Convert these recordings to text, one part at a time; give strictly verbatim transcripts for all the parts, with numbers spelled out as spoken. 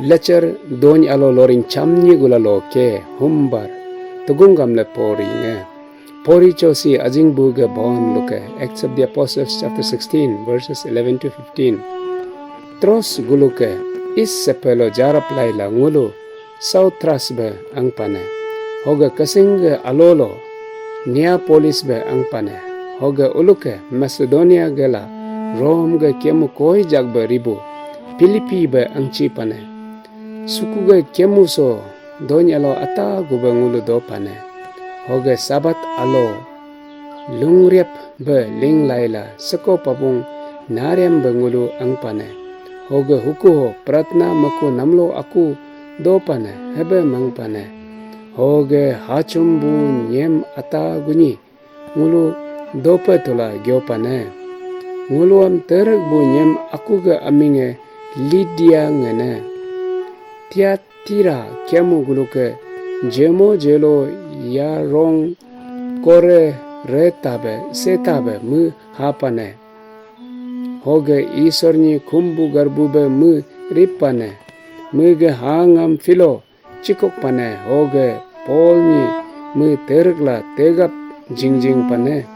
Lecher dony alo loring chamnyi gula lo ke humbar tugung gamle pori nge. Pori chosi ajing bu ge bon luke. Acts of the Apostles chapter sixteen, verses eleven to fifteen. Tros guluke is sepelo jarap laila ngulu Sautras be angpane. Hoge kesing ge alolo Neapolis be angpane. Hoge uluke Macedonia gela Rom ge kemu koi jak be ribu Philippi be angchi pane. Suku ge kemu so dony alo ata gube ngulu do pane. Hoge Sabat alo lungriap be ling laila seko pabung nariam be ngulu angpane. Hoge huku ho pratna maku namlo aku do pane hebe mangpane. Hoge hachum bu nyem ata gunyi ngulu dope tula gyopane. Nguluam terek bu nyem aku ge aminge Lydia ngene. Tiatira kemu guluke jemo jelo yarong kore retabe setabe mu hapane. Hoge Isornyi kumbu garbu be mu ripane. Mu ge hangam filo chikok pane. Hoge Paul nyi me terek la tegap jingjing pane.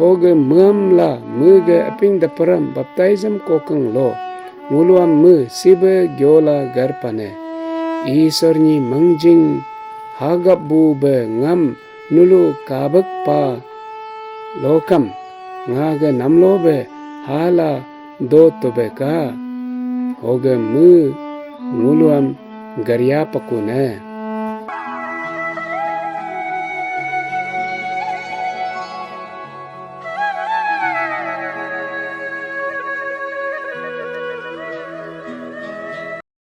Hoge meam la me ge aping daparam baptism kokeng lo nguluam me sibe gyola gar pane. Isornyi mangjing hagap bu be ngam nulu kabek pa lokam nga ge namlo be hala do tobe ka. Hoge me nguluam garya pakune.